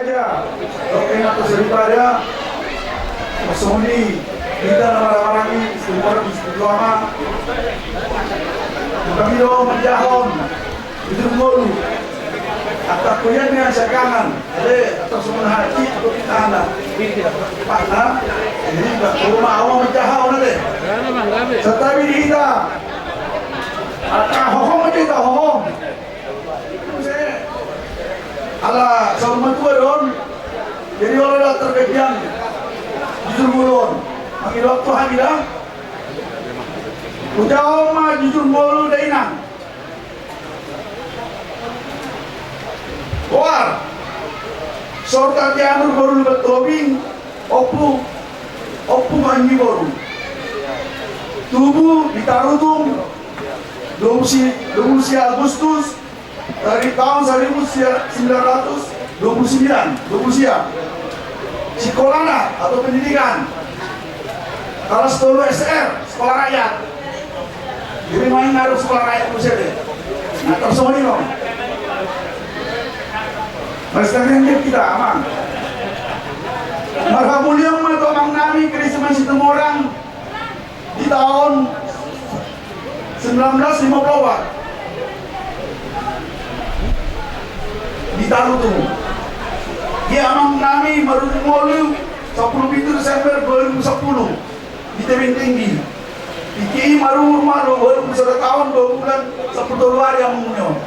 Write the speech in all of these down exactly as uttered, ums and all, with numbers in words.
Oke, na tos daripada songon i, hita na marhahamaranggi, Situmorang, Situama. Kami do manjahon jujur ngolu. Atap kuyan dengan sekangan. Jadi atau semua hati atau kita anak. Pak, nah, ini enggak rumah awal manjahon nanti. Satabi di hita. Atau hohom aja kita hohom. Ala saur matua do on. Jadi olo do tarbagian jujur ngolu on. Mangido waktu hami da. Hujahahon ma jujur ngolu da inang. Goar. Sorta Tianur boru Lumbantobing, Ompu, Ompu Mangiboru. Tubu di Tarutung, dua puluh si-, dua puluh sia Agustus, dari tahun seribu sembilan ratus dua puluh sembilan, dua puluh sia. Sikolana atau pendidikan, kelas tolu S R, sekolah rakyat. Jadi main harus sekolah rakyat dulu saja. Nah, terus semua ini, Bang. Masih tadi kita aman. Marhamulian ma tu amang nami Krisman Situmorang. Di tahun sembilan belas lima puluh empat di Tarutung. Di amang nami marujung ngolu sampulu pitu Desember dua ribu sepuluh di Tebing Tinggi. Diki marumur ma dua puluh sada tahun dua bulan sampulu tolu ari amang nami on.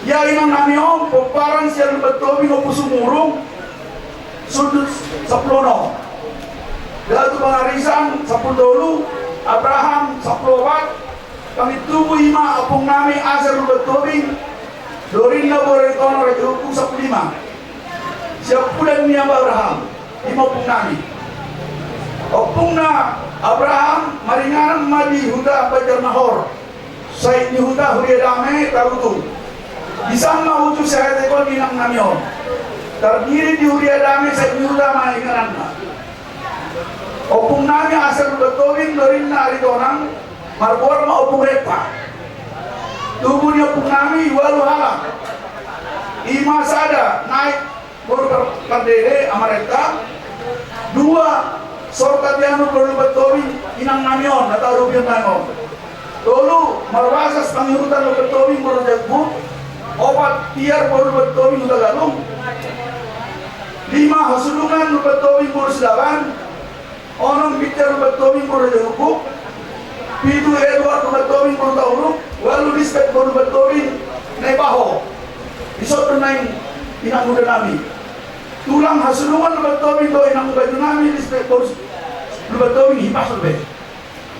Ia inang nami on pomparan sian Lumbantobing Ompu Sumurung, Sundut sampulu onom. Datu Pangarisan sampulu tolu, Abraham sampulu opat, Pangintubu ima ompung nami Aser Lumbantobing, Dorinna boru Aritonang Raja Hukuk sampulu lima. Siampudan ni Abraham, ima ompung nami. Ompungna Abraham maringanan ma di huta Banjarnahor. Sait ni huta Huria Dame Tarutung. Disan ma uju sihaheteon ni inang nami on. Tardiri di Huria Dame sait ni huta ma ingananna. Ompung nami Aser Lumbantobing, Dorinna Aritonang, margoar ma Ompung Repa. Tubu ni ompung nami ualu halak. Ima sada Naek boru Par-, Pardede, amarenta. Dua, Sorta Tianur boru Lumbantobing, inang nami on, na tarubion nami on. Tolu, Marbasas Pangihutan Lumbantobing boru Raja Hukuk. Opat, Tiar boru Lumbantobing Hutagalung. Lima, Hasulungan Lumbantobing boru Sidaban. Onom, Binjar Lumbantobing boru Raja Hukuk. Pitu, Edward Lumbantobing boru Tauruk. Ualu, Lisbet boru Lumbantobing Naibaho. Dison do naeng inang muda nami. Tulang Hasulungan Lumbantobing do inang baju nami, Lisbet boru Lumbantobing, Hipas do be.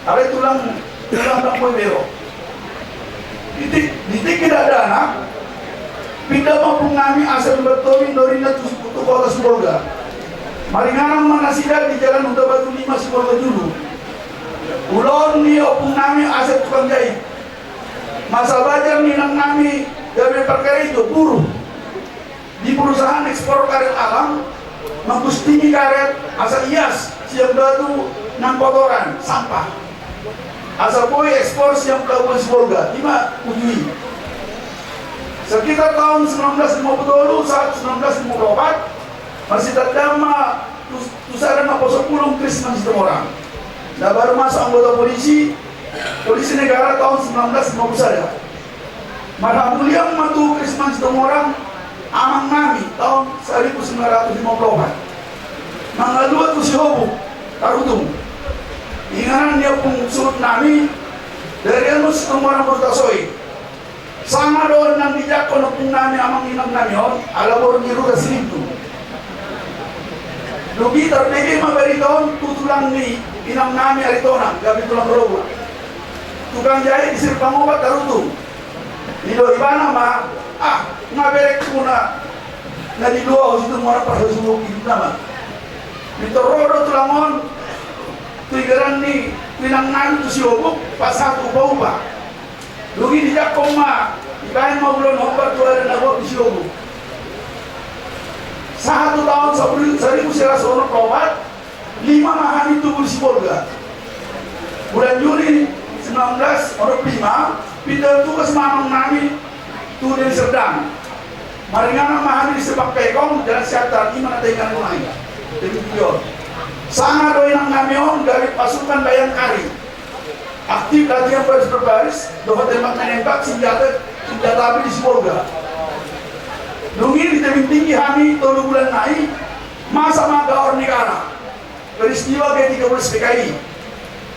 Alai tulang, tulang Tambun be ro. Di ti-, di tingki dakdanak, pinda ma ompung nami Aser Lumbantobing, Dorinna tu, tu kota Sibolga. Maringanan ma nasida di jalan Hutabatu lima, Sibolga Julu. Ulaon ni ompung nami Aser tukang jait. Masa bajang ni inang nami gabe parkarejo, buruh. Di perusahaan ekspor karet alam, mangkustingi karet asa ias sian batu nang kotoran, sampah. Asa boi ekspor sian pelabuhan Sibolga, ima uju i. Sekitar tahun sembilan belas lima puluh tolu sahat sembilan belas lima puluh opat, masih terdama tu, tu sada naposo pulung Krisman Situmorang. Na baru masuk anggota polisi, polisi negara tahun sembilan belas lima puluh sada. Marhamulian ma tu Krisman Situmorang, amang nami, tahun seribu sembilan ratus lima puluh opat. Mangalua tu Sihobuk, Tarutung. Inganan ni ompung suhut nami, dari anu Situmorang Burtasoi. Sanga do nang dijangkon ompung nami amang inang nami on, ala boru ni Ruda Silintu. Dung i tarbege ma barita on tu tulang ni inang nami Aritonang, gabe tulang rorobot. Tukang jahit di Sirpangopat Tarutung. Didok ibana ma, ah, nga berengku na, na dilua ho Situmorang parhasuhuton i nama. Mintor ro do tulang on tu igaran ni inang nami tu Sihobuk, pasahat upa-upa. Dung i dijangkon ma, dibaen ma ulaon hombar tu adat na gok di Sihobuk. Sahat tu tahun sapulu, seribu sia ratus onom pulu opat, lima ma hami tubu di Sibolga. Bulan Juni sembilan belas onom pulu lima, pinda tugas ma amang nami tu Deli Serdang. Maringanan ma hami di Simpang Pekong, Jalan Siantar, i ma na taringanan nami. Jadi, iyo. Sanga do inang nami on gabe pasukan Bayangkari. Aktif latihan baris per baris, dohot tembak menembak, senjata, senjata api di Sibolga. Dung i ditabingtinggi hami tolu bulan nai, masa ma gaor negara. Peristiwa G tiga puluh S P K I.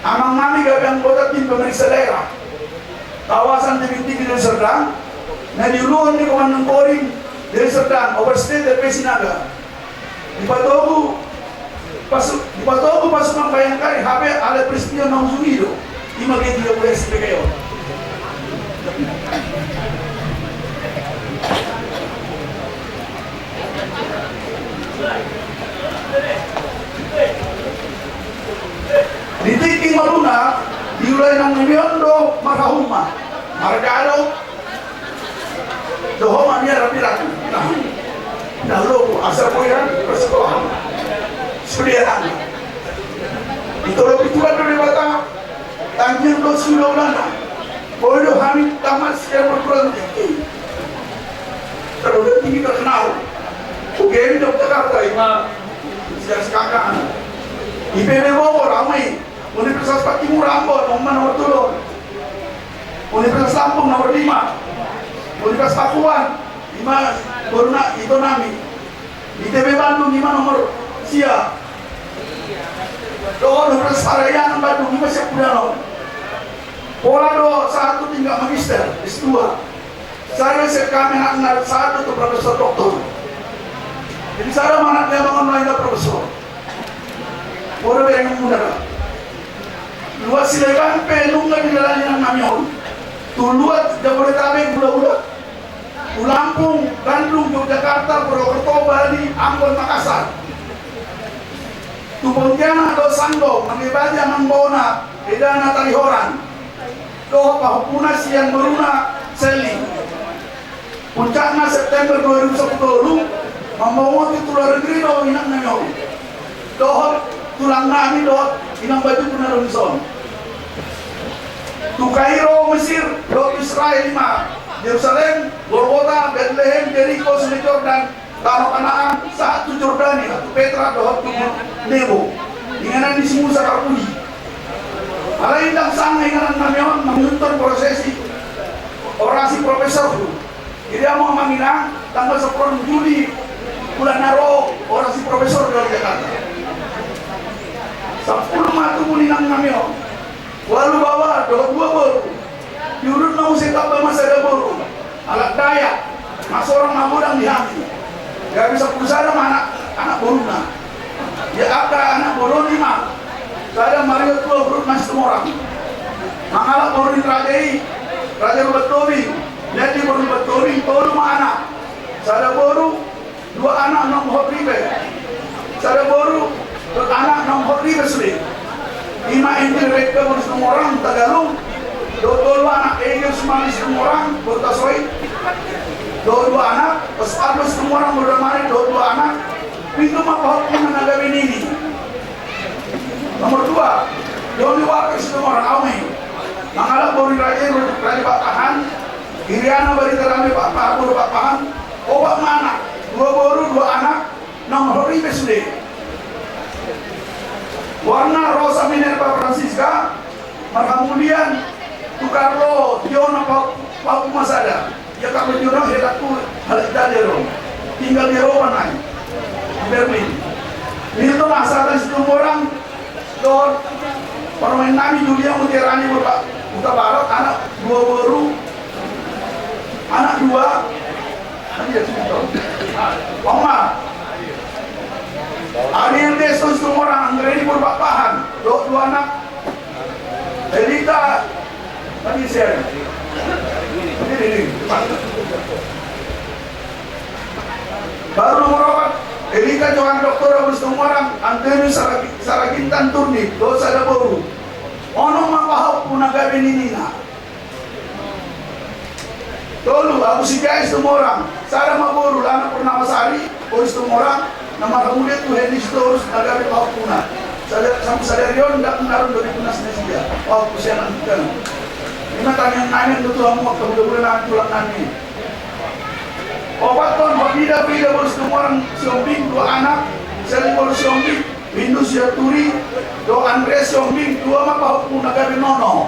Amang nami gabe anggota tim pemeriksa daerah kawasan Tebing Tinggi Deli Serdang, na diuluhon ni Komandan Kodim Deli Serdang, Overste T P Sinaga. Dipatogu pasu-, dipatogu pasukan Bayangkari hape ala peristiwa na hujung i do. I ma G tiga puluh S P K I on. Di tingki ngoluna, diula inang nami on do marhauma, margalo, dohot ma nian rapi-rapi. Nah, na lopo asa boyan persekolahan. Sude nami. Ditolong Tuhan do Debata. Tangiang do suda ulana. Boi do hami tamat sian perguruan tinggi. Perguruan tinggi terkenal. U G M Yogyakarta, i ma sian sekarang. I P B Bogor, au ma i. Universitas Patimura, Ambon, au ma nomor tolu. Universitas Lampung, nomor lima. Universitas Pakuan, i ma boruna ito nami. I T B Bandung, i ma nomor sia. Dohot Universitas Parahyangan Bandung, i ma sian bulan on. Pola do sahat tu tingkat magister, S dua. Sada sian hami anakna sahat do tu profesor doktor. Jadi sada ma anakna, amang on, na profesor. Pola berengan muda. Luat Silaban pe nunga didalani inang nami on. Tu luat Jabodetabek, hula-hula. Tu Lampung, Bandung, Yogyakarta, Purwokerto, Bali, Ambon, Makassar. Tu Pontianak dohot Sanggau, mangibati amang bona, edana Tarihoran. Dohot pahompuna sian boruna Selly. Puncakna September dua ribu sampulu tolu, mamongoti tu luar negeri do inang nami on. Dohot tulang nami dohot inang bajukku na dison. Tu Kairo, Mesir, dohot Israel, i ma Jerusalem, Golgota, Betlehem, Jeriko, Sungai Jordan, tano Kanaan, sahat tu Jordania, tu Petra dohot tu Nebo, inganan ni si Musa Karmudi. Alai ndang sanga inganan nami on mangihuthon prosesi orasi profesor tu. Jadi amang, amang inang, tanggal sampulu Juli, bulan na ro, orasi profesor di Jakarta. Sampulu ma tubu ni inang nami on. Ualu baoa dohot dua boru. Di urutna muse tamba ma sada boru. Halak Dayak. Masorang ma godang di hami. Gabe sampulu sada ma anak, anak boruna. Ia angka anak boru on i ma. Sada Mario, tua boru na Situmorang. Mangalap boru ni raja i, Raja Rubat Tobing. Jadi boru Rubat Tobing, tolu ma anak. Sada boru, dua anak, onom hot ripe. Sada boru, dua anak, onom hot ripe sude. I ma Inti Rebeka boru Situmorang, Tagalung. Dohot dua anak, Ege Usmani Situmorang, boru Tasoit. Dohot dua anak, Osvaldo Situmorang, boru Damari, dohot dua anak. Pitu ma pahompu na gabe nini. Nomor dua, Joni Walker Situmorang, au ma i. Mangalap boru ni raja i, Raja Pakpahan. Iriana Barita Dame Pakpahan, boru Pakpahan. Opat ma anak, dua boru, dua anak, onom hot ripe sude. Goarna Rosa Minerva Francisca, marhamulian tu Carlo Diona, pahompu ma sada. Ia Carlo Diona, hetakku halak Italia do. Tinggal di Eropa nai, di Berlin. Milton Asatan Situmorang, dohot parumaen nami Julia Mutiarani, boru Hutabarat, anak dua boru, anak dua. Oma Ariel Desto Situmorang, Anggreni boru Pakpahan, dohot dua anak. Elita, tadi saya. Ini, ini. Baru nomor opat, Elita Johan Doktor boru Situmorang, Antonius Saragi-, Saragintan Turnip, dohot sada boru. Onom ma pahompu na gabe ninina. Tolu, Agus Sijae Situmorang, sada ma boru, Lana Purnamasari boru Situmorang, na marhamulian tu Heni Sitorus na gabe pahompuna. Sada, sampe sadari on ndang naron dope tunas nasida pahompu sian angka. I ma tangiang nami do tu hamu angka hulahula nami, tulang nami. Opat on, Pamida, Pida boru Situmorang Sihombing, dua anak, Seli boru Sihombing, Windu Sianturi, dohot Andreas Sihombing, dua ma pahompu na gabe nono.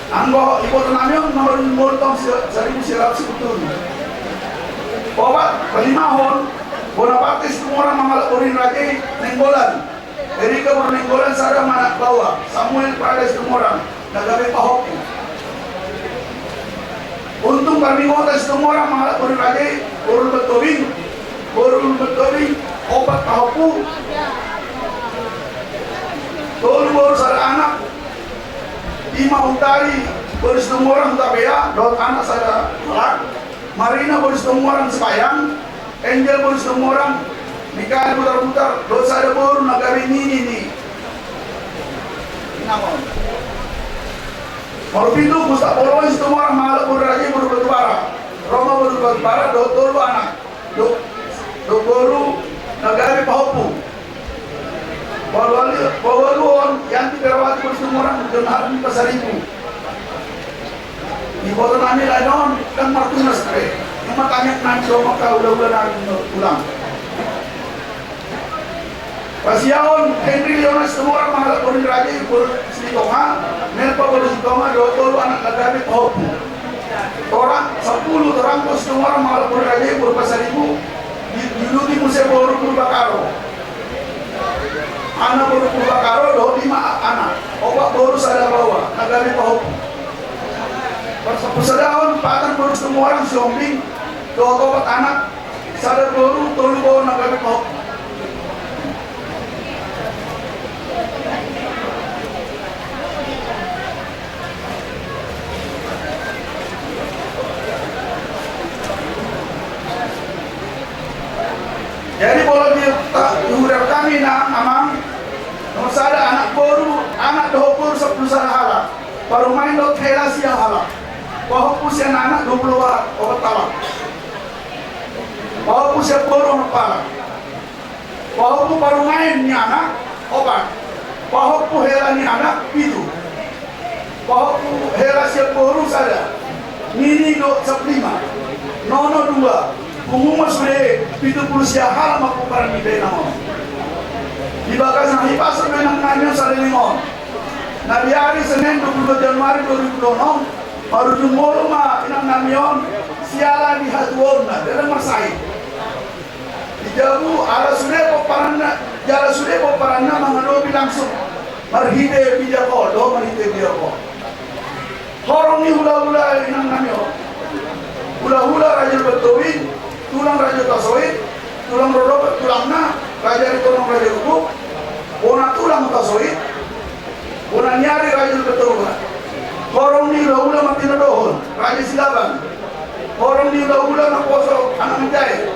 Anggo iboto nami on, nomor lima puluh taon si-, saribu sia ratus pitu pulu. Opat, palimahon, Bonaparte Situmorang mangalap boru ni raja i, Nainggolan. Erika boru Nainggolan, sada ma anak baoa, Samuel Prada Situmorang, na gabe pahompu. Untung Parmingota Situmorang mangalap boru ni raja i, boru Lumban Tobing, boru Lumban Tobing, opat pahompu, tolu boru sada anak, i ma Utari boru Situmorang Hutapea, dohot anak sada halak, Marina boru Situmorang Sipayang, Angel boru Situmorang, Mikael Butarbutar, dohot sada boru na gabe nini ni inang on. Nomor pitu, Gustav Poloan Situmorang mangalap boru ni raja i, boru Batubara. Ro ma boru Batubara dohot tolu anak, dohot, dohot boru na gabe pahompu. Pahualu-, pahualuhon, Yanti Perawati boru Situmorang, John Hardi Pasaribu. Iboto nami lae on, kan martunas pe. Ima tangiang nami, songon hula-hula nami tulang. Pasiahon, Henry Leonas Situmorang mangalap boru ni raja i, boru Silitonga, Melpa boru Silitonga, dohot tolu anak na gabe pahompu. Torang, sampulu, Torang boru Situmorang mangalap boru ni raja i, boru Pasaribu, di-, diuduti muse boru Purbakaro. Anak boru Purbakaro dohot lima anak, opat boru sada baoa, na gabe pahompu. Parsapulusadahon, Patan boru Situmorang Sihombing, dohot opat anak, sada boru, tolu baoa, na gabe pahompu. Jadi, molo di, di huria nami, Amang, nomor sada, anak boru, anak dohot boru sampulu sada halak. Parumaen dohot hela sia halak. Pahompu sian anak dua pulu opat halak. Pahompu sian boru onom halak. Pahompu parumaen ni anak, opat. Pahompu hela ni anak, pitu. Pahompu hela sian boru, sada. Nini dohot sampulu lima. Nono, dua. Pungu ma sude, pitu pulu sia halak ma pomparan ni inang on. Di bagasan hahipason do inang nami on sadari on. Na di ari Senen dua pulu dua Januari dua ribu dua pulu onom, marujung ngolu ma inang nami on, siala di hatuaonna, ndada marsahit. Di jabu, ala sude pomparanna, jala sude pomparanna mangadopi langsung marhite video call, do marhite video call. Horong ni hula-hula inang nami on. Hula-hula Raja Lumban Tobing, tulang Raja Hutasoit, tulang rorobot tulangna, Raja Aritonang Raja Guguk, bona tulang Hutasoit, bona ni ari Raja Lumban Toruan. Horong ni hula-hula martinodohon, Raja Silaban. Horong ni hula-hula naposo anak manjae.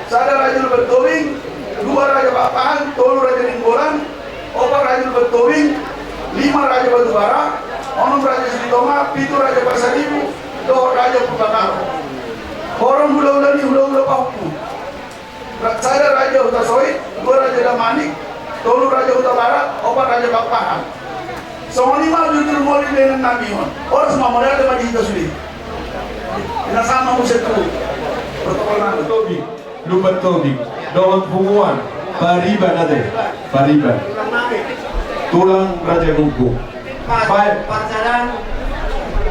Sada Raja Lumban Tobing, dua Raja Pakpahan, tolu Raja Nainggolan, opat Raja Lumban Tobing, lima Raja Batubara, onom Raja Silitonga, pitu Raja Pasaribu, dohot Raja Purbakaro. Horong hula-hula ni hula-hula pahompu. Ra-, sada Raja Hutasoit, dua Raja Damanik, tolu Raja Hutabarat, opat Raja Pakpahan. Songon i ma jujur moli inang nami on. Horas ma, mauliate ma di hita sude. Ina sama muse tu protokol nami. Tobing, Lumban Tobing, dohot punguan, pariban ate, pariban. Tulang Raja Guguk. Pa-, parsadaan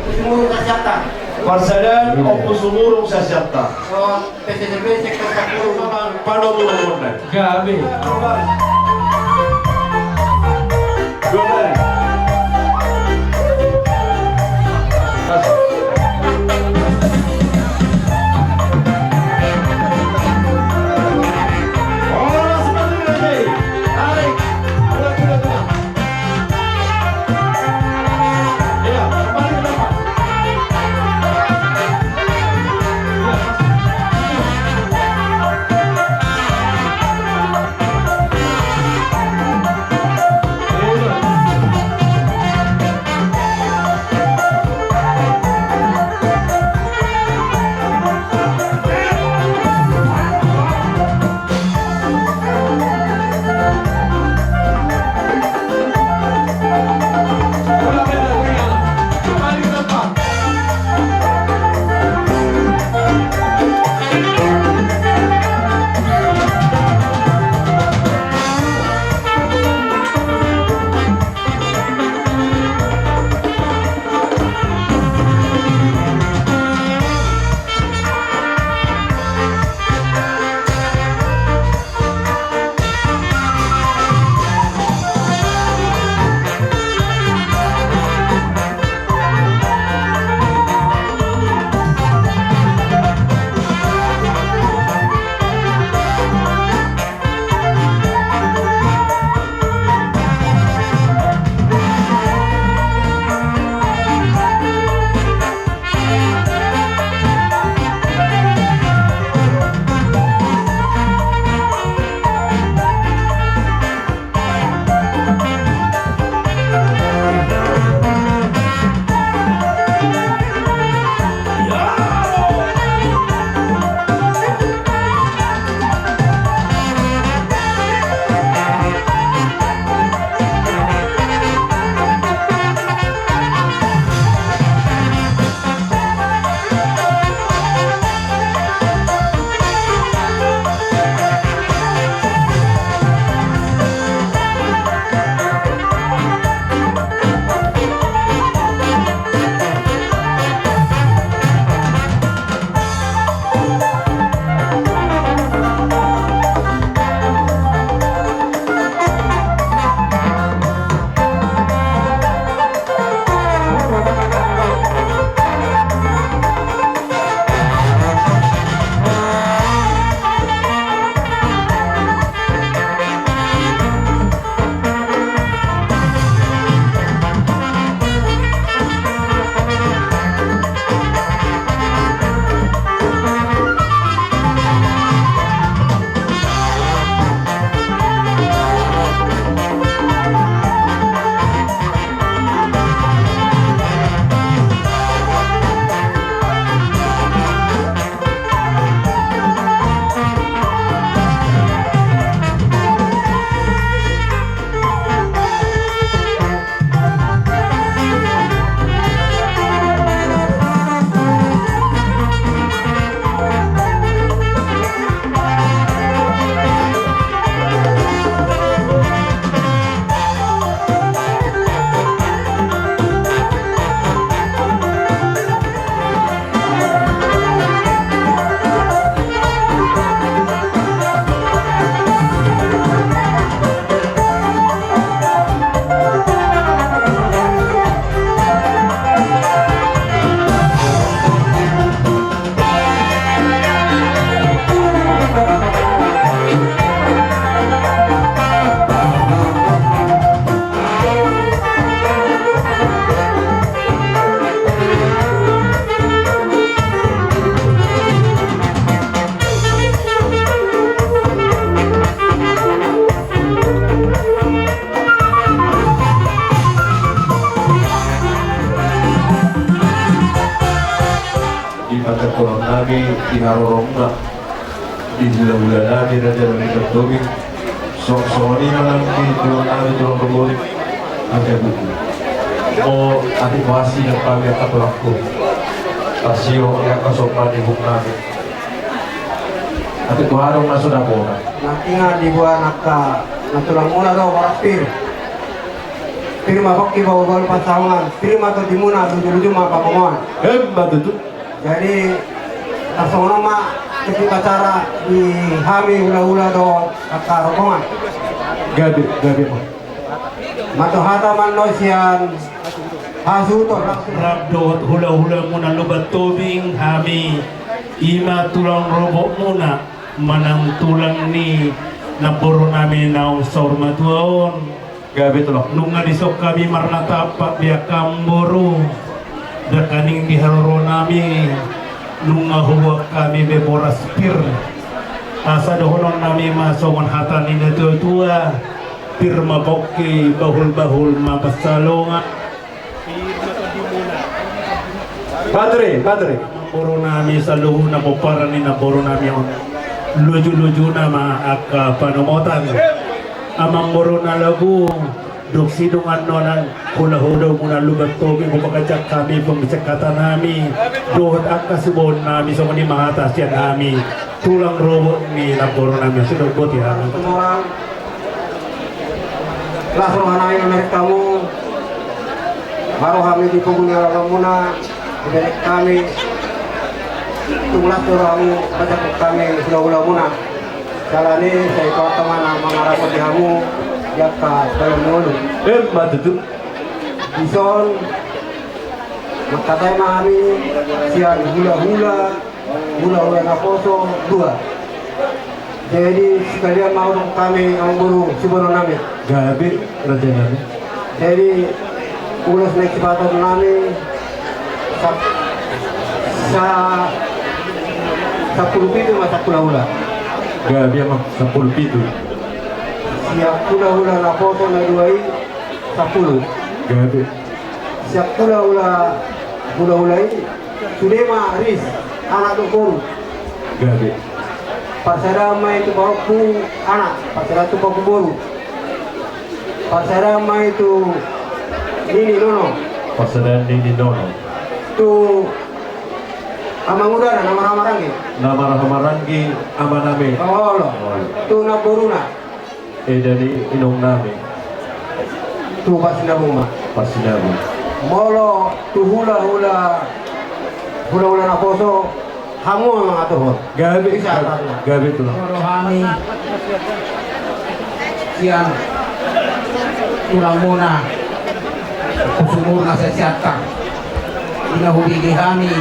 Ompu Sumurung Sasiantar. Parsadaan Ompu Sumurung Sasiantar. Dohot P C C B sektor sampulu. Panomu-nomuna. Gabe. Dua kali. Di hulahula nami, raja nami, Tobing. Songon i ma nang di tulang nami, tulang rorobot. Angka buku. O, atik boasa nang hami angka tulangku. Pasiohon angka somba ni buku nami. Atik boha do na so dapotan. Nangkin diboan angka na tulangmuna do, boras pir. Pir ma pongki, bahulbahul pansalongan. Pir ma tondimuna, lujuluju ma pangomoan. Emma tutu. Jadi, tarsongon on ma tingki acara di hami hulahula dohot angka rombongan. Gabe, gabe ma. Mantong hata ma on sian hasuhuton. Rap dohot hulahulamuna Lumban Tobing, hami i ma tulang rorobotmuna manang tulang ni namboru nami naung saur matua on. Gabe tulang. Nunga dison hami marnatampak di angka amangboru, dangkaning di haroro nami nunga huboan hami be boras pir. Asa dohonon nami ma songon hata ni natuatua, pir ma pongki, bahulbahul ma pansalongan. Patre, patre. Amangboru nami saluhutna, pomparan ni namboru nami on. Lujulujuna ma angka panomotan. Amangboru na lagu, dung sidung annon, hulahulamuna Lumban Tobing, hupaganjang hami pangkataion nami dohot angka siboan nami, songon i ma hata sian hami tulang rorobot ni namboru nami. Sidung boti hami. Las roha nami mamereng hamu, haru hami di pogu ni alalamuna, dibereng hami, tung las do rohamu, pajaha hami hulahulamuna. Jala ni sai tongon ma na mangaramoti hamu di angka dalan ni ngolu. Emma tutu. Dison mangkatai ma hami sian hulahula, hulahula naposo dua. Jadi, sekalian ma hudok hami amangboru siboan nami. Gabe, raja nami. Jadi, ulos na sipata nami, sa-, sa-, sampulu pitu ma sian hulahula. Gabe, amang, sampulu pitu. Sian hulahula naposo na dua i, sampulu. Gabe. Sian hulahula, hulahula i, sude ma ris, anak dohot boru. Gabe. Parsadaan ma i tu pahompu anak, parsadaan tu pahompu boru. Parsadaan ma i tu nini nono. Parsadaan nini nono. Tu amangudana, na marhahamaranggi. Na marhahamaranggi amanami. Olo. Olo. Tu namboruna. Eda ni inong nami. Tu parsinabung ma. Parsinabung. Molo tu hulahula, hulahula naposo, hamu ma mangaturhon. Gabe, gabe tulang. Molo hami sian tulangmuna, Pusumuru na sian Siantar. Di na hubege hami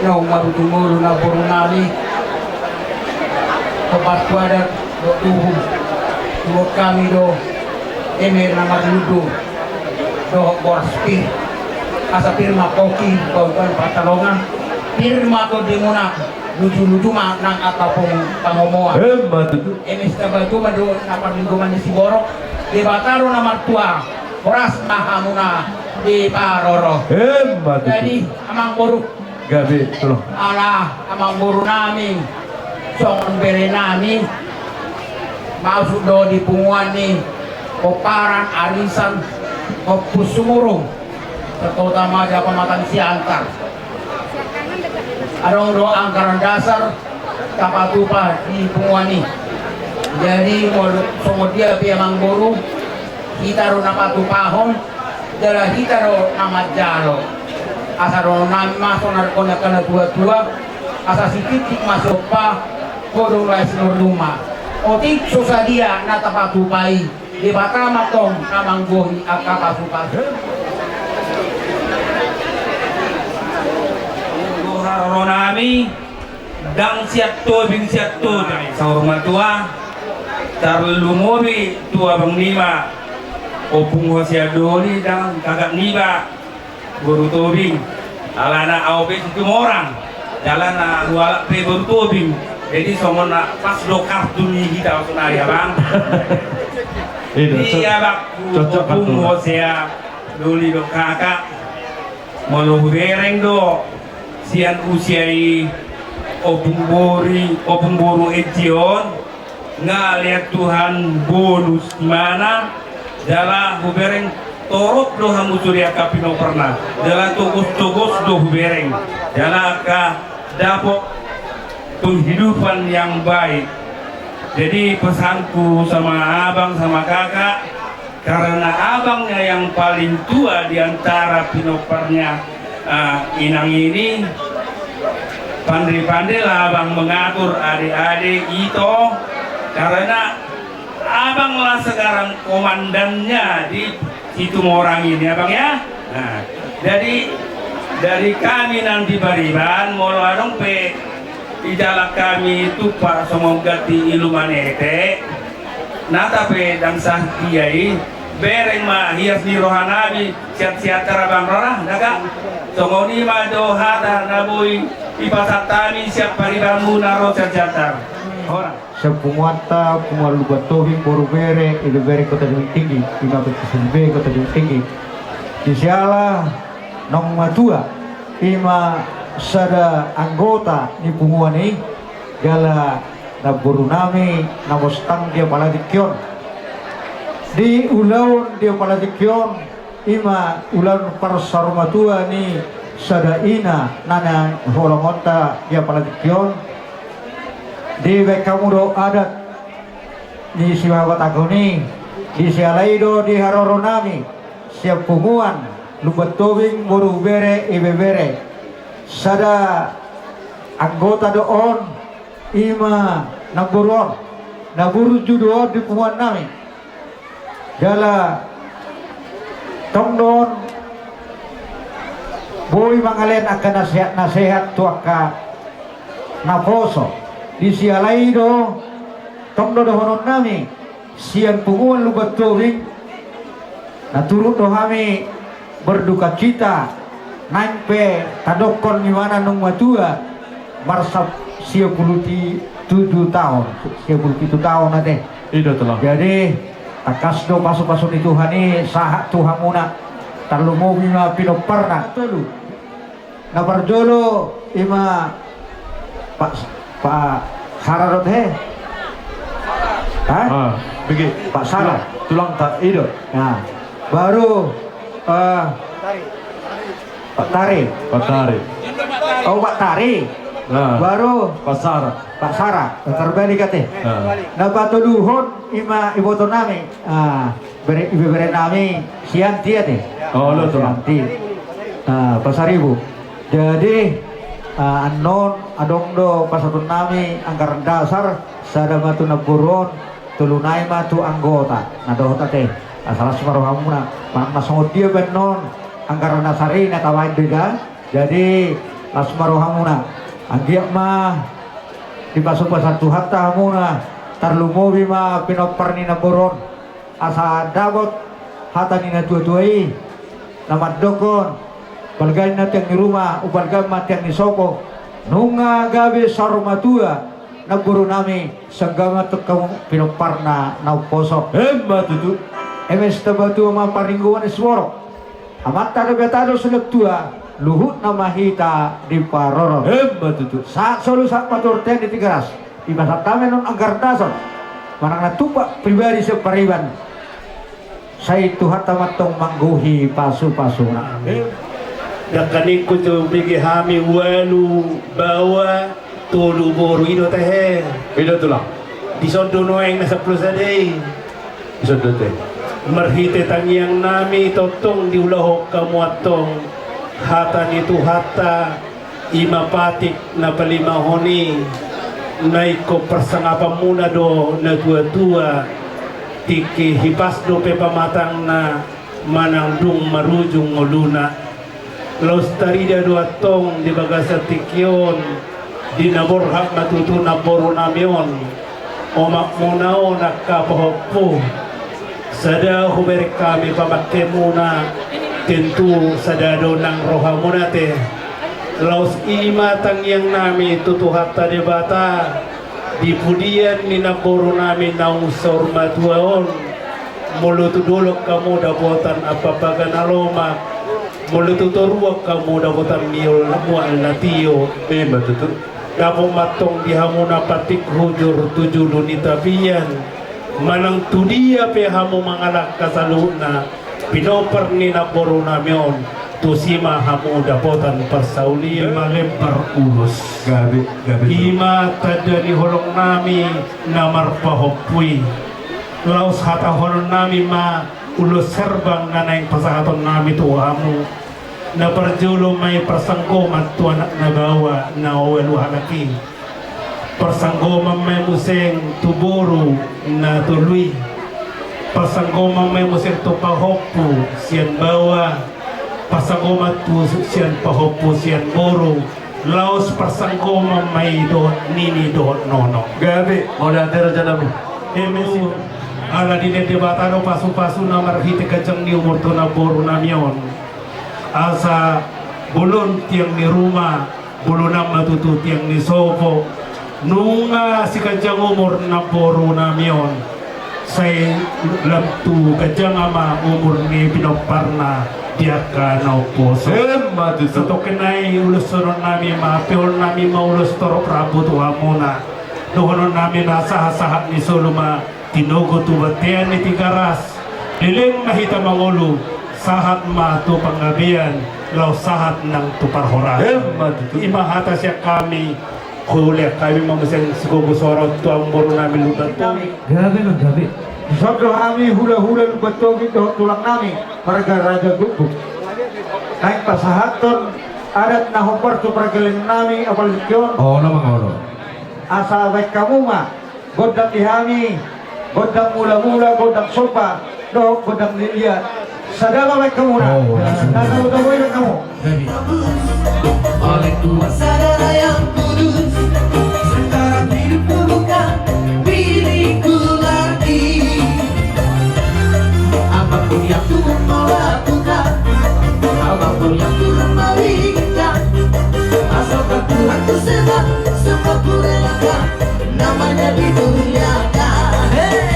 naung marujung ngolu namboru nami, hombar tu adat dohot uhum, huboan hami do ember na marlundu dohot boras pir. Asa pir ma pongki, bahulbahul pansalongan, pir ma tondimuna, lujuluju ma nang angka pangomoan. Emma tutu. Eme Sitamba Jumadi do na parlinggoman ni siborok, Debata do na martua, horas ma hamuna diparorot. Emma tutu. Jadi, amangboru. Gabe, tulang. Ala amangboru nami, songon bere nami, masuk do di punguan ni pomparan arisan Ompu Sumurung, terutama di Kecamatan Siantar. Adong do anggaran dasar tapatupa di punguan i. Jadi, molo songon dia pe amangboru, hita do na patupahon, jala hita do na manjalo. Asa dohonon nami ma songon na nidok ni angka natuatua, asa sititi ma somba, godang lae sinur ni uma. Otik so sadia na tapatupa i, Debata ma tong na manggohi angka pasupasu. Dohot haroro nami, ndang sian Tobing, sian Tobing saur matua, tarlumobi tu abang niba, Ompung Hosea Doli, ndang kakak niba, boru Tobing. Alana au pe Situmorang, jala na hualap pe boru Tobing. Jadi songon na pas do kartu ni hita sonari, abang. Iya, abangku, cocok, Ompung Hosea Doli do kakak. Molo hubereng do sian usia i, Ompung boru, ompung boru Ejji on, nga lean Tuhan bonus imana, jala hubereng torop do hamu sude angka pinomparna, jala togos-togos do hubereng, jala angka dapot penghidupan yang baik. Jadi pesanku sama abang sama kakak, karena abangnya yang paling tua di antara pinomparnya, ah, Inang ini, pandai-pandailah abang mengatur adik-adik itu, karena abanglah sekarang komandannya di Situmorang ini, abang ya. Nah, jadi dari kami nanti bariban, molo adong pe di jalan kami tumpak songon ganti ilu manete, nata pe dang sah dia i, bereng ma hias ni roha nami, siat-siat tarabang roha, daga. Songon i ma do hata na boi dipasahat hami sian paribanmuna ro sian Siantar. Horas. Sian punguanta, punguan Lumban Tobing, boru bere, ibebere Kota Gunung Tinggi, ima pe Sulbe Kota Gunung Tinggi. Di siala naung matua, ima sada anggota ni punguan i, jala namboru nami na mostang di apala tingki on. Di ulaon di apala tingki on, ima ulaon parsaurmatua ni sada ina na naeng holongonta di apala tingki on. Dibaen hamu do adat ni sihabatahon i, di siala i do di haroro nami sian punguan Lumban Tobing, boru bere, ibebere. Sada anggota do on, ima namboru on, na burju do on di punguan nami. Jala tong do on boi mangalehon angka nasehat-nasehat tu angka naposo. Di siala i do tong do dohonon nami sian punguan Lumban Tobing, na turut do hami berdukacita, naeng pe tadokkon imana naung matua, marsap sia pulu ti-, tujuh taon, sia pulu pitu taon ate. I do tulang. Jadi tangkas do pasupasu ni Tuhan i sahat tu hamuna, tarlumobi ma pinomparna. Tolu. Na parjolo ima Pak, Pak Sara dohot he? Hah? Ah, bege. Pak Sara. Tulang, tulang ta, i do. Nah, baru, eh, Pak Tari. Pak Tari. Oh, Pak Tari. Nah. Baru Pak Sara. Pak Sara. Terbalik ate. Nah. Na patoluhon ima iboto nami. Ah. Bere, ibebere nami Sianti ate. Oh, lo, tulang. Sianti. Ah, Pasaribu. Jadi, ah, annon adong do pasahaton nami anggaran dasar, sada ma tu namboru on, tolu nai ma tu anggota. Na dohot ate, asa las ma rohamuna. Manang na songon dia pe annon anggaran dasar i na tabaen do i da. Jadi las ma rohamuna. Anggiat ma dipasupasu Tuhanta hamuna, tarlumobi ma pinompar ni namboru on. Asa dapot hata ni natuatua i na mandokkon, balga ni na tiang ni ruma, umbalga ma tiang ni sopo. Nunga gabe saur matua namboru nami, songon i ma tong hamu pinomparna na umposo. Emma tutu. Eme sitamba tua ma parlinggoman ni siborok. Amanta Debata do silehon tua, luhutna ma hita diparorot. Emma tutu. Sahat solu sahat ma tu bontean ni Tigaras. Dipasahat hami annon anggaran dasar manang na tumpak pribadi sian pariban. Sai Tuhanta ma antong manggohi pasupasuna. Amin. Dangka ningku tu bege hami ualu baoa tolu boru i do tehe. I do tulang. Dison do nuaeng na sampulu sada i. Dison do tehe. Marhite tangiang nami tongtong diulahon hamu antong hata ni Tuhanta. Ima patik na palimahon i, na ingkon parsangapanmuna do natuatua, tingki hipas dope pamatangna manang dung marujung ngoluna. Laos tarida do antong di bagasan tingki on, di na borhat ma tutu namboru nami on. Omakmuna on angka pahompu, sada hubereng hami pamangkemuna, tentu sada do nang rohamuna te. Laos ima tangiang nami tu Tuhanta Debata, di pudian ni namboru nami naung saur matua on, molo tu dolok hamu dapotan ampapaga na lomak, molo tu toruan hamu dapotan miol mual na tio. Ima tutu. Dapot ma antong di hamu na patik hujur tu julu ni tapian, manang tu dia pe hamu mangalangka saluhutna, pinompar ni namborunami on, tusi ma hamu dapotan parsaulian. Ima lembar ulos. Gabe, gabe. Ima tanda ni holongnami na marpahompu i. Laos hatahononnami ma ulos herbang na naeng pasahatonnami tu hamu. Na parjolo ma i parsanggoman tu anak na baoa na ualu halak i. Parsanggoman ma i muse tu boru na tolu i. Parsanggoman ma i muse tu pahompu sian baoa. Parsanggoman tu sian pahompu sian boru. Laos parsanggoman ma i dohot nini dohot nono. Gabe, mauliate rajanami. Eme tutu, ala dilehon Debata do pasupasu na marhite ganjang ni umur tu namborunami on. Asa bolon tiang ni ruma, bolonanna ma tutu tiang ni sopo. Nunga siganjang umur namborunami on. Sai lam tu ganjang ma umur ni pinomparna di angka na umposo. Ima tutu. Satongkin nai uloshononnami ma, peolnami ma ulos torop rambu tu hamuna. Dohononnami ma sahatsahat ni solu ma tinogu tu bontean ni Tigaras. Leleng ma hita mangolu, sahat ma tu panggabean, laos sahat nang tu parhorasan. Ima tutu. Ima hata sian hami. Hulean hami ma muse sigogo soro tu amang borunami Lumban Toging. Gabe ma gabe. Dison do hami hulahula Lumban Toging dohot tulangnami marga Raja Gukguk. Naeng pasahathon adat na hombar tu pargellengnami apala tingki on. Olo ma olo. Asa baen hamu ma gondang di hami, gondang mulamula, gondang somba, dohot gondang ni liat. Sada ma baen hamu na. Oh, langsung. Tabo-tabo i baen hamu. Jadi. Oleh kuasa darah yang kudus, sekarang hidupku bukan milikku lagi. Apapun yang Tuhan mau lakukan, apapun yang Tuhan mau inginkan, asalkan Tuhan ku senang, semua ku relakan. Namanya dimuliakan. Hei.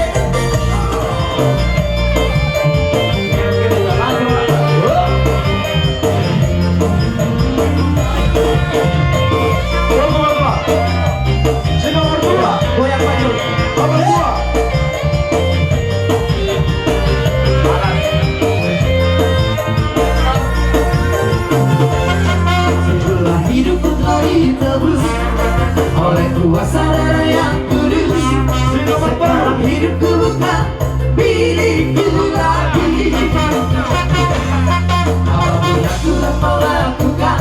Setelah hidupku telah ditebus oleh kuasa darah yang kudus, sekarang hidupku bukan milikku lagi. Apapun yang Tuhan mau lakukan,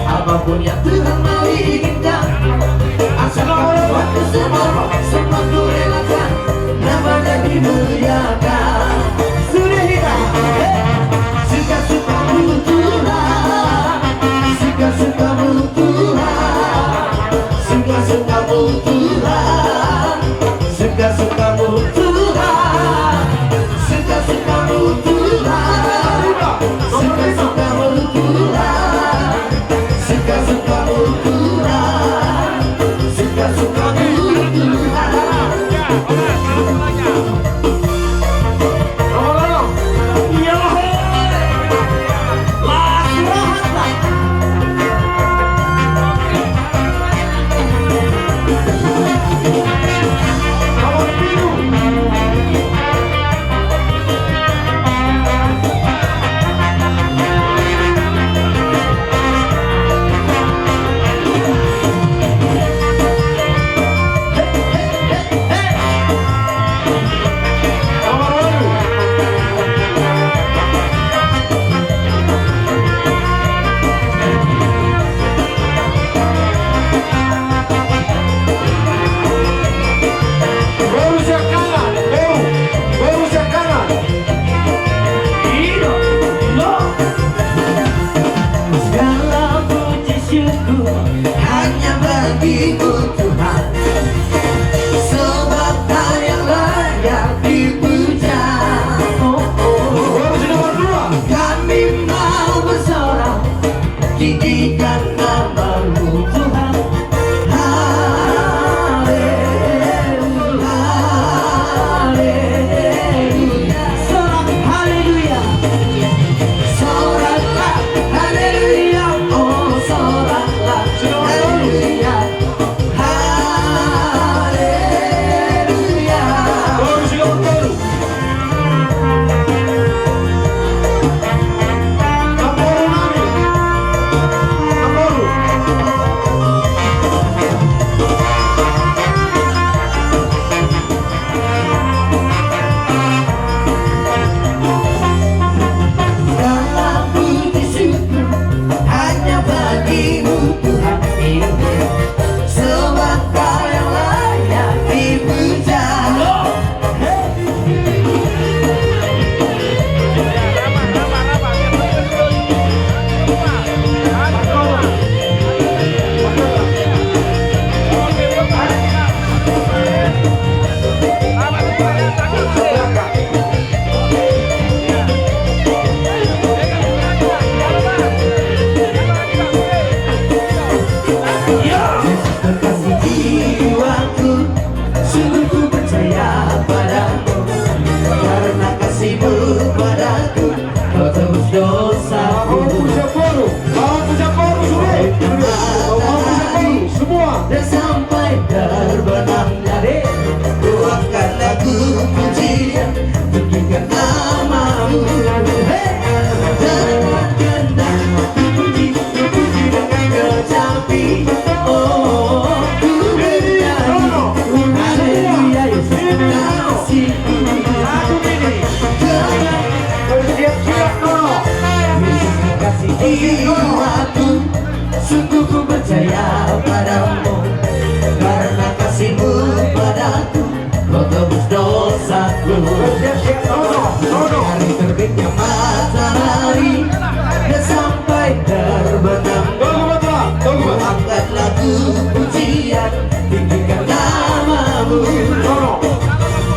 apapun yang Tuhan mau inginkan, asalkan buat ku semua, semua ku relakan. Namanya dimuliakan. Sudah kita, eh, suka-sukamu Tuhan, suka-sukamu Tuhan, suka-sukamu Tuhan, suka-sukamu Tuhan, suka-sukamu Tuhan, suka-sukamu Tuhan. Suka-sukamu Tuhan, suka-sukamu Tuhan.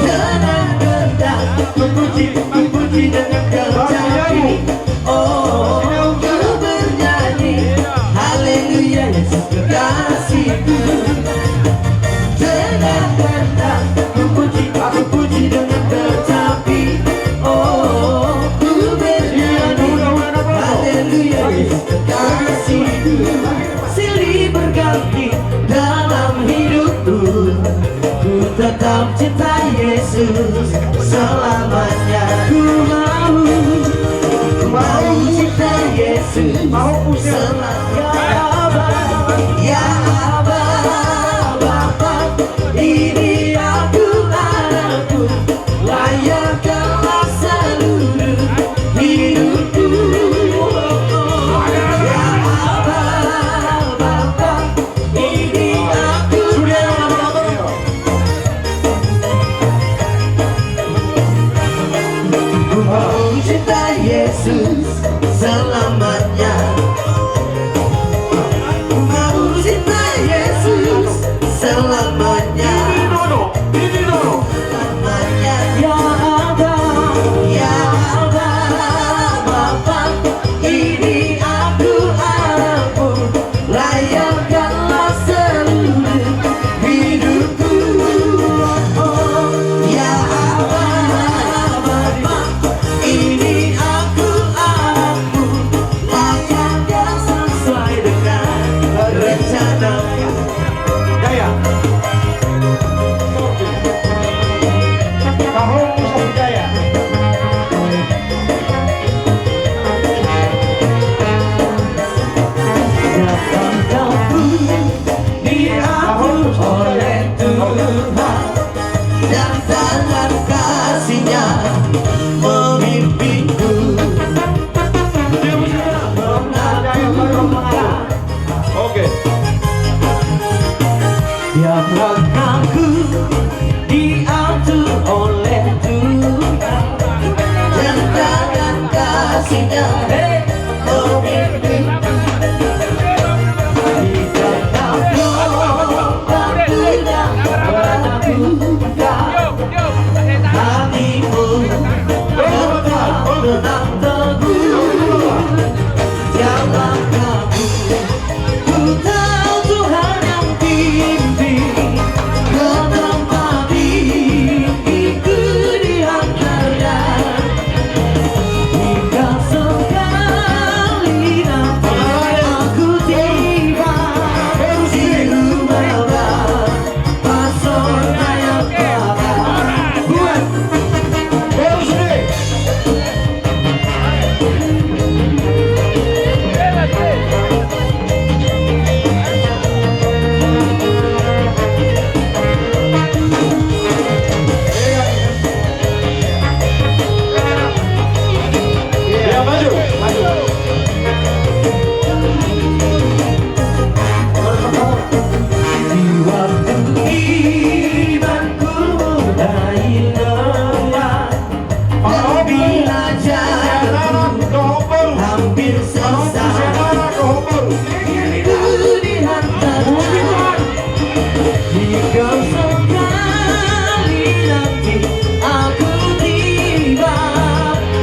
Dengan gendang, ku puji, ku puji dengan kecapi. Oh, ku bernyanyi, haleluya, Yesus kekasihku. Dengan gendang, ku puji, ku puji dengan kecapi. Oh, ku bernyanyi, haleluya, Yesus kekasihku. Silih berganti dalam hidupku, ku tetap cinta Yesus selamanya. Ku mau, ku mau cinta Yesus selamanya. Ya Aba, ya Aba, Bapa, ini aku anakmu, layakkanlah seluruh hidupku. Ya Aba, Bapa, ini aku anakmu. Ku mau cinta Yesus selamanya. Ku mau cinta Yesus selamanya. Selamanya. Ya Aba, ya Aba, Bapa, ini aku anakmu, layakkanlah seluruh hidupku. Oh, ya Aba, Bapa, ini aku anakmu, layakkan sesuai dengan rencana. Jaya. Tahu Jaya. Datang kamu diatur oleh Tuhan, dan tangan kasih-Nya memimpinku. Oke. Tiap langkahku diatur oleh Tuhan, dan tangan kasih-Nya, hei, memimpin. Di tengah gelombang tidak menakutkan, hatimu tetap tenang teguh. Tiap langkahku Ku tahu Tuhan yang pimpin, ke tempat tinggi ku diantarkan. Hingga sekali nanti aku tiba di rumah Bapa. Di waktu imanku mulai lemah, dan bila jalanku hampir sesat, ku dihantarkan. Jika sekali nanti aku tiba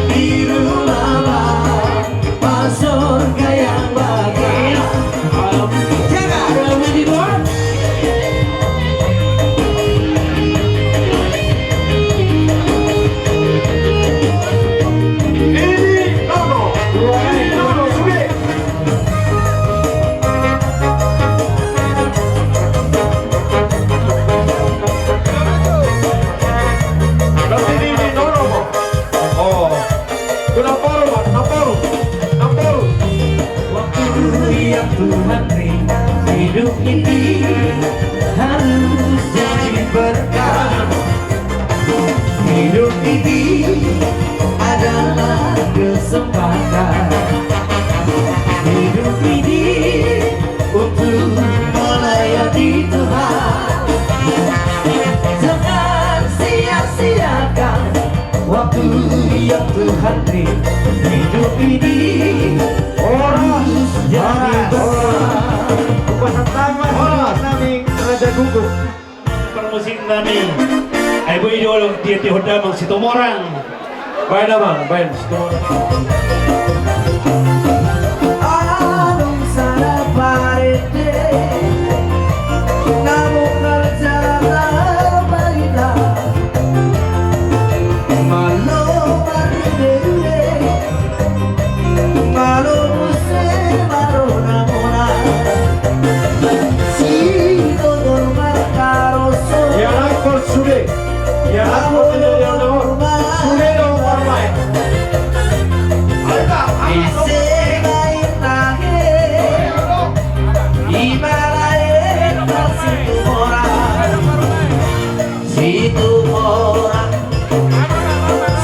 di rumah Bapa, surga yang bahagia. Jaga, ada yang di luar. Ini Nono, ini Nono, sudah. Berarti ini, ini Nono, Bang. Oh. Udah paru, Bang. Nah, paru. Nah, paru. Waktu yang Tuhan beri, hidup ini harus jadi berkah. Hidup ini adalah kesempatan. Hidup ini untuk melayani Tuhan. Jangan sia-siakan waktu yang Tuhan beri. Hidup ini harus jadi berkah. Horas. Horas. Raja Guguk. Musik nami. Ai boi do dia di Honda mang Situmorang. Baen amang, baen Situmorang. Adong sada parende na mungkal jala barita. Malo marende. Malo muse marona-mona. Sitotor markaroso. Ya, angkor sude. Ya, angkor sude, ya, angkor. Sude do, angkor bae. Ise baen tahe. Ibalae Situmorang. Situmorang,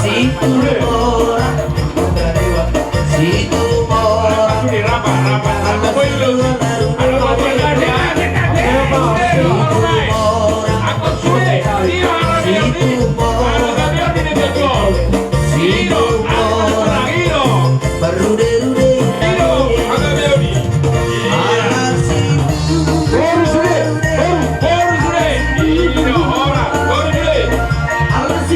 Situmorang, Situmorang. Situmorang, Situmorang. Marrude-rude. Boru sude, boru, boru sude. Ino, ora, boru sude. Boru sude.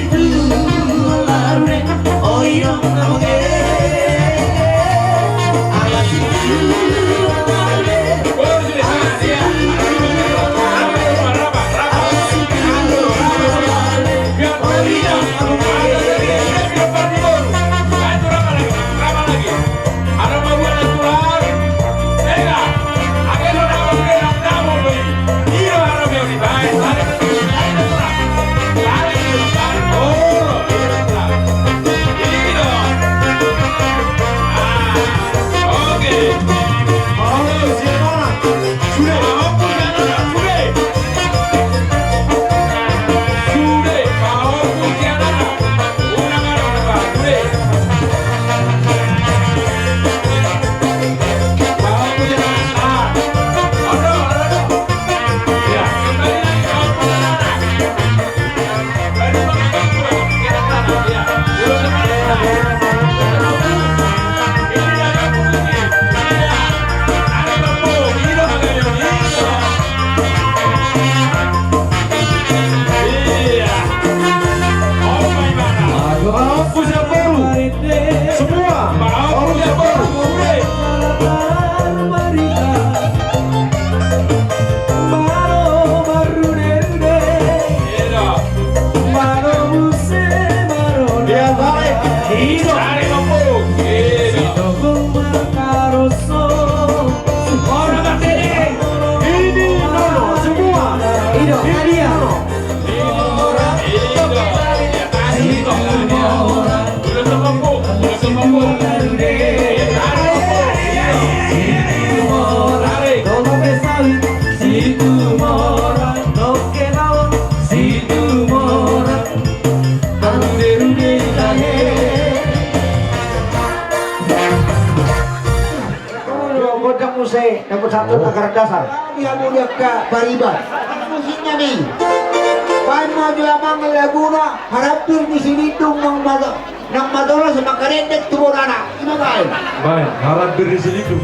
Gondang muse, dapot satu tagar dasar. Dia mulia ka pariban. Musikna ni. Baen ma jo amang laguna, Harambir ni Silindung nang mato, nang matolas mangkarendek tu bonana. Ima baen. Baen, Harambir ni Silindung.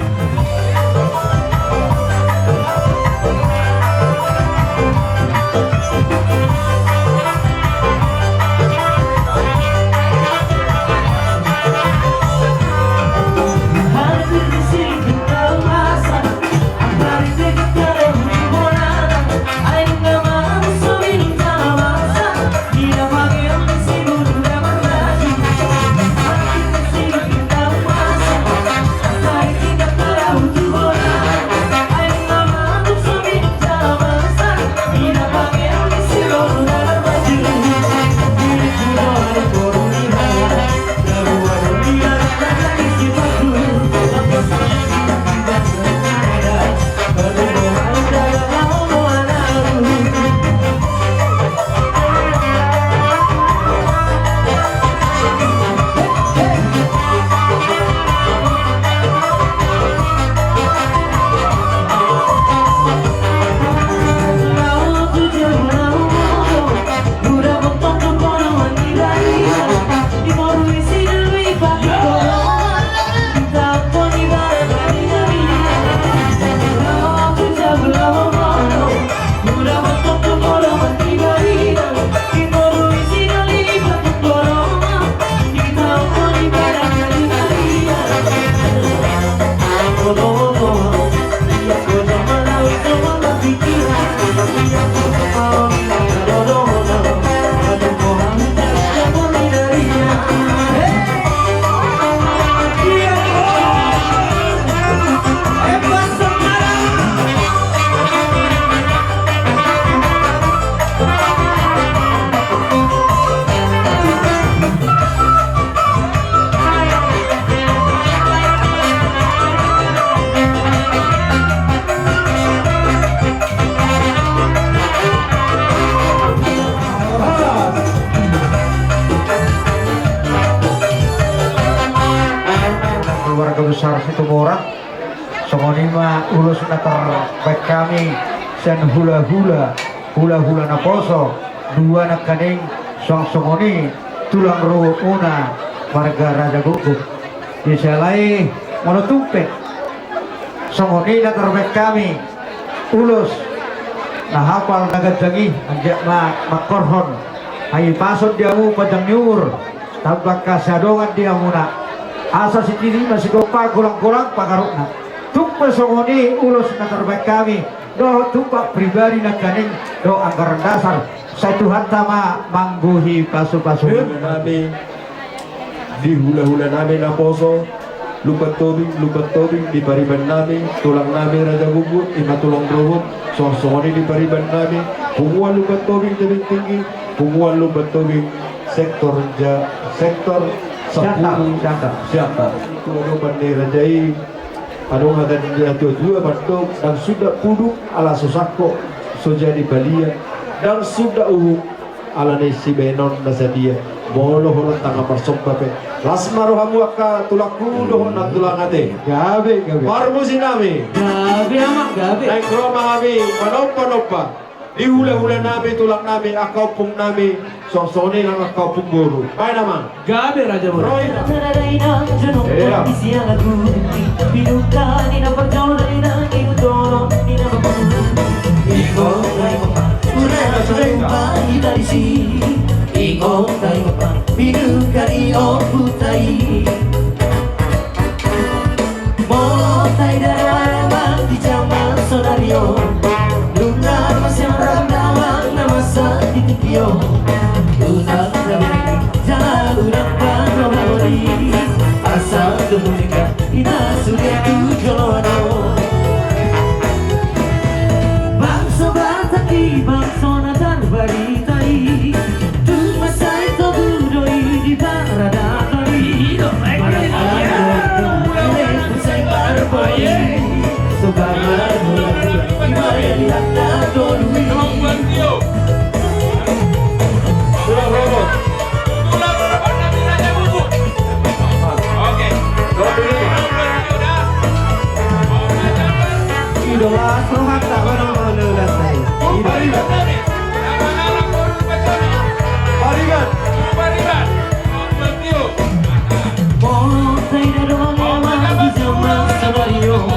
Ulos na tarbaen hami sian hulahula, hulahula naposo dua nangkaning, suang songon i tulang ruhutmuna marga Raja Guguk. Di siala i molo tung pe songon i na tarbaen hami ulos na hapal na ganjang i, anggiat ma mangkorhon hahipason di hamu, panjang ni umur, tamba angka siadongan di hamuna, asa sititi ma sigompa, golang-golang pangarahutna. Tung pe songon i ulos na tarbaen hami dohot tumpak pribadi nangkaning dohot anggaran dasar, sai Tuhanta ma manggohi pasu-pasu. Em, hami di hulahula nami naposo Lumban Tobing, Lumban Tobing di pariban nami, tulang nami Raja Guguk, i ma tulang ruhut, suang songon i di pariban nami, punguan Lumban Tobing Tebing Tinggi, punguan Lumban Tobing sektor ja, sektor Siantar, sampulu Siantar. Siantar. Tua dopan ni raja i, adong hata ni natua-tua mandok, ndang suda puduk ala so sangkot so jadi balian, ndang suda uhum ala ni sibahenon na sadia. Molo holong tangan marsomba pe, las ma rohamu angka tulangku dohot nantulangna ate. Gabe, gabe. Parmusi nami. Gabe, Amang, gabe. Naeng ro ma hami manomba-nomba di hulahula nami, tulang nami, angka ompung nami, songon i nang angka ompung boru. Baen, Amang. Gabe, Raja Boru. Ro hita. Eda. Molo taida dalan di jaman sonari on, nunga masiam rap dalan na masa di tingki on. Unang tabereng jala unang pangohoni, asa dohot denggan hita sude tu joloan on. Bangso Batak i bangso na tarbarita i, tung mansai togu do i di paradaton i. Marangkang do i, ele tu sai marboi. Soba marmula, ima di hata tolu i. Tulang robot. Tulang robot nami Raja Guguk. Oke. Ido las rohanta, mana mana las ai. Pariban. Pariban. Molo taida dalan di jaman sonari on.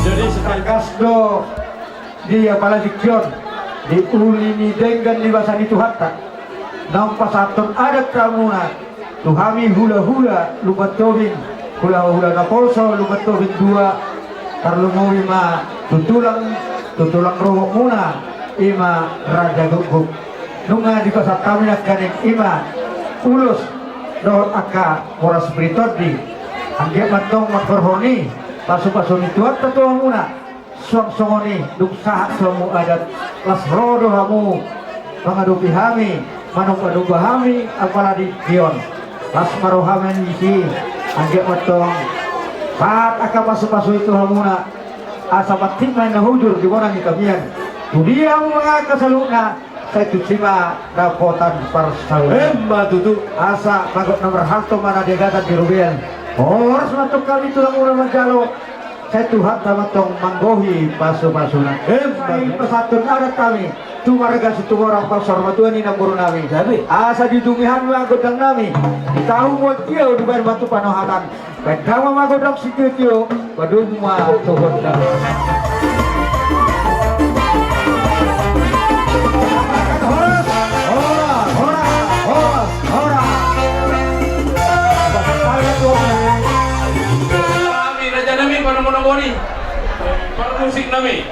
Jadi, satangkas do di apala tingki on, di uli ni denggan ni basa ni Tuhanta, naung pasahathon adat tu hamuna, tu hami hulahula Lumban Tobing, hulahula naposo Lumban Tobing dua, tarlumobi ma tu tulang, tu tulang ruhutmuna, i ma Raja Guguk. Nunga dipasahat hami nangkaning i ma ulos dohot angka boras bere tondi, anggiat ma antong mangkorhon i pasu-pasu ni Tuhanta tu hamuna. Suang songon i, dung sahat tu hamu adat, las ro do hamu mangadopi hami, manomba-nomba hami apala tingki on. Las ma rohami disi, anggiat ma antong sahat angka pasu-pasu i tu hamuna, asa mantik ma inna hujur di bona ni tamian. Tu dia hamu mangangka saluhutna, sai tusi ma dapotan parsaoran. Emma tutu. Asa bagot na marhalto ma na di agatan di robean. Horas ma antong hami tulang muna manjalo, sai Tuhanta ma antong manggohi pasu-pasuna. Emma. Sai pasahathon adat hami. Tu marga Situmorang, pasahat ma tu inang boru nami. Gabe. Asa diuduti hami ma gondang nami. Di tahu mual tio dibaen ma tu panohatan. Baen damang ma gondang sitio-tio, padomu ma tu gondang. Horas, horas, horas, horas, horas. Hami raja nami, panomo-nomo ni parmusik nami.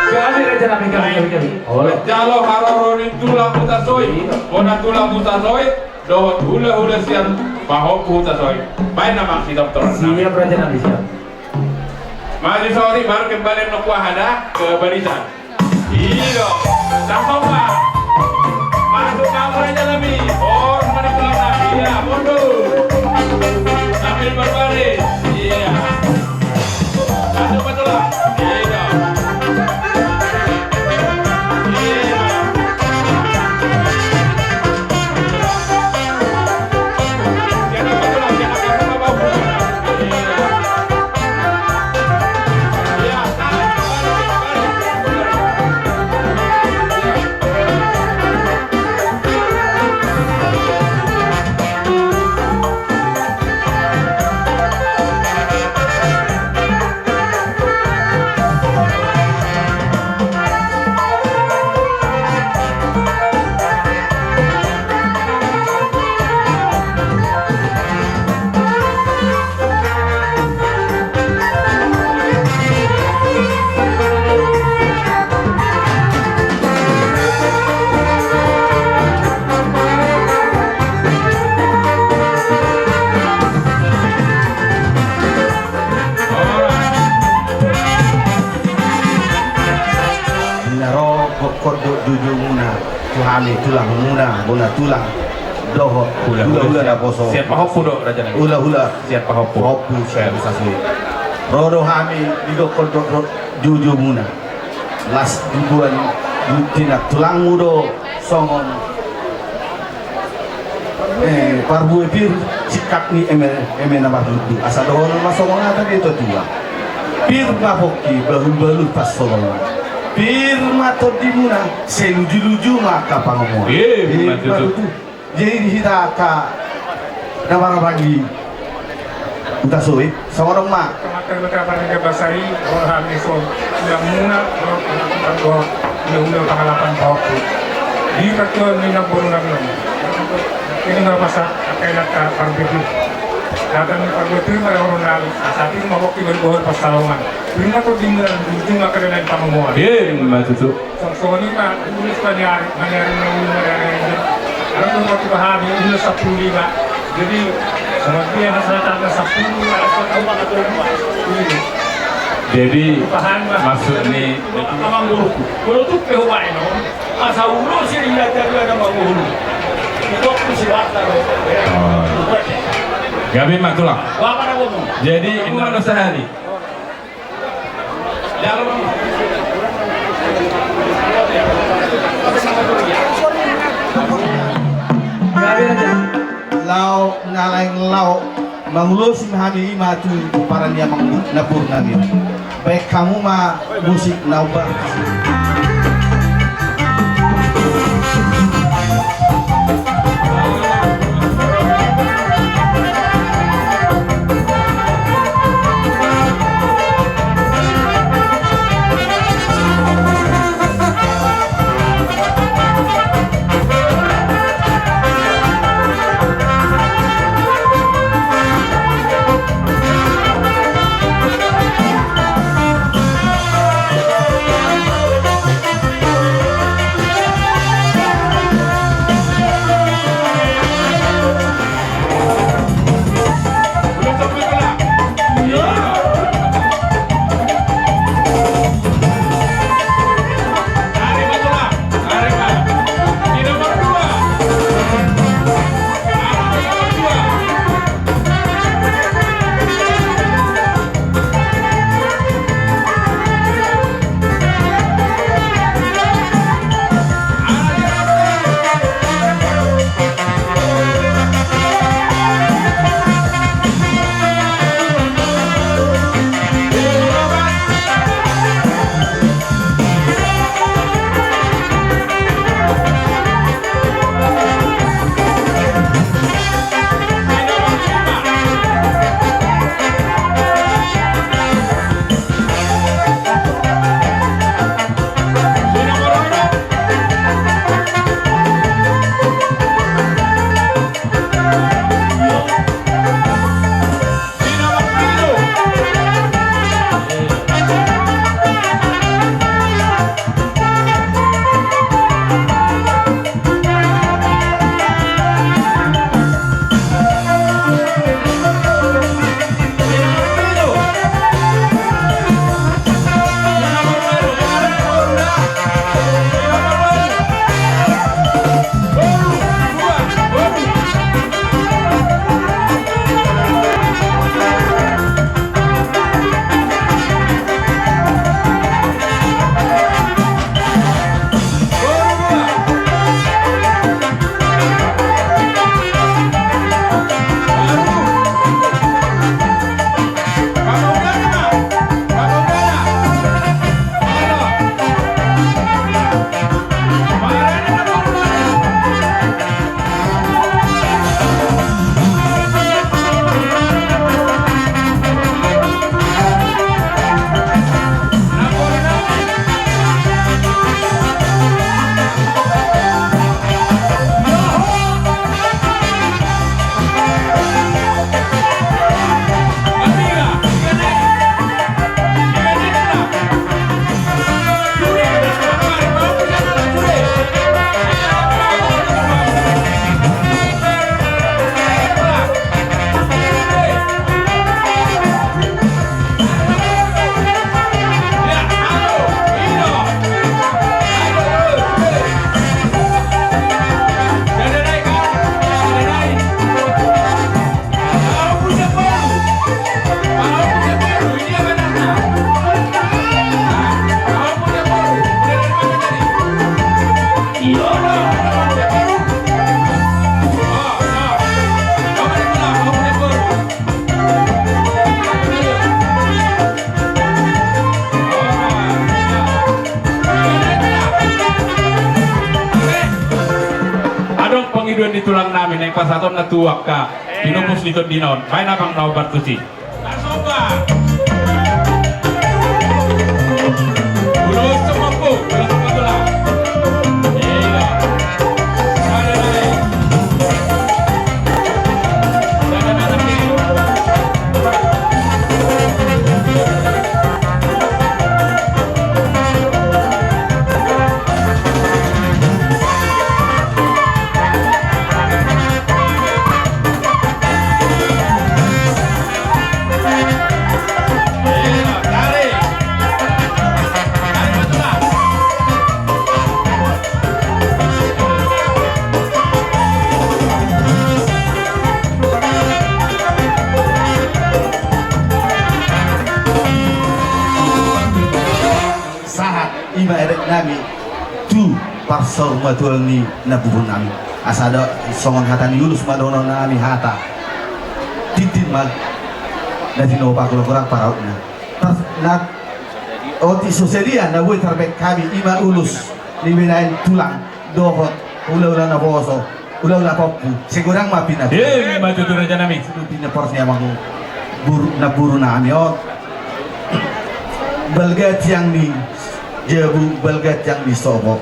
Gabe raja nami, gabe, gabe, gabe. Olo. Jalo haroro ni tulang Hutasoit, bona tulang Hutasoit, dohot hula-hula sian pahompu Hutasoit. Baen nama si dokter. Siap raja nami, siap. Maju saotik, baru kembali nokua hada ke barisan. Iyo, langsung ma. Masuk ma raja nami. Horas ma di tulang nami. Iya, mundur. Sambil berbaris. Iya. Masuk ma tulang. Iya. Iya. Siap ma tulang, siap ma tulang. Iya. Na ro gokkon dohot joujou muna tu hami tulang muna, bona tulang dohot hula-hula naposo. Sian pahompu do raja nami. Hula-hula. Sian pahompu. Pahompu sian Hutasoit. Ro do hami digokkon dohot joujou muna. Las diboan di tinak tulangmu do songon Eh, parbue pir, singkat ni eme, eme na marlundu. Asa dohonon ma songon hata ni natuatua. Pir ma pongki, bahul-bahul pansalongan. Pir ma tondimuna, sai luju-luju ma angka pangomoan. Iya, iya, betul. Jadi hita angka na marhaha di Hutasoit. Songon on ma. Amanta Debata parjagabansari, ro hami songon tulang muna, ro hula-hula pangalapan pahompu. Di partuaon ni inang boru nami on. Ini ma pasahat angka inanta parbue pir. Datan parbue pir ma dohonon nami, asa pir ma pongki, bahul-bahul pansalongan. Pir ma tondimuna, luju-luju ma angka pangomoan. Iya, ima tutu. Songon i ma, ulos maniari, maniari na ulu maniari na ulu. Alana do matupa hami, ulos sampulu lima. Jadi, songon dia hasratana sampulu lima. Jadi, maksud ni amang boruku. Kalau tu pe hubaen, no. Asa ulos i, dia jadi ada amang boru. Itu aku si warta, no. Oh. Gabe ma tulang. Bapak na ngomong. Jadi, ini mana sehari? Laho na laeng laho mangulosi hami i ma tu pomparan ni amang na boru nami. Baen hamu ma musik na umbahen. Dohot ni tulang nami naeng pasahatonna tu angka pinupus ni tondina on. Baen abang na hombar tusi. Sahat i ma erek nami tu parsaurmatuaon ni namboru nami. Asa do songon hata ni ulos ma dohonon nami hata. Tintin ma na tinopa, golang-golang parautna. Pas na otik so sadia na boi tarbaen hami, i ma ulos ni binaen tulang dohot hula-hula naposo, hula-hula pahompu, sai godang ma pinatupa. Ima tutu raja nami. Sude pinapos ni amang boru, namboru nami on. Balga tiang ni jabu, balga tiang ni sopo.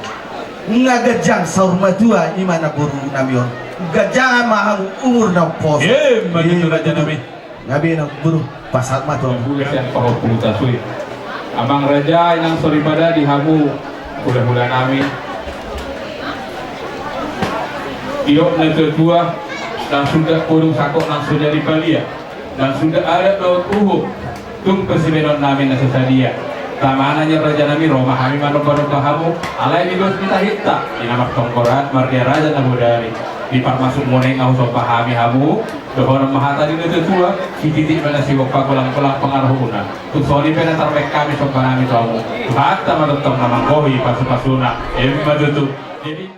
Nga ganjang saur matua i ma namboru nami on. Ganjang ma hamu umur naposo. Ima tutu raja nami. Gabe na boru, pasahat ma tu hamu. Sian pahompu tasui. Amang raja, inang soripada di hamu hula-hula nami. Didok na tua-tua, nang suda podung sangkot nang so jadi palia, nang suda adat dohot uhum, tung pe sibaenon nami na so sadia. Tama na nian raja nami, ro ma hami manomba-nomba hamu, alai di dos ni tahinta, di na martongkoran, mardia raja na bodari. Di parmasuk muna i nga husomba hami hamu, dohonon ma hata ni na tua-tua, sititi ma na sigompa, golang-golang pangarahutna. Tung songon i pe na tarbaen hami somba nami tu hamu. Tuhanta ma tongtong na manggohi pasu-pasuna. Ima tutu. Jadi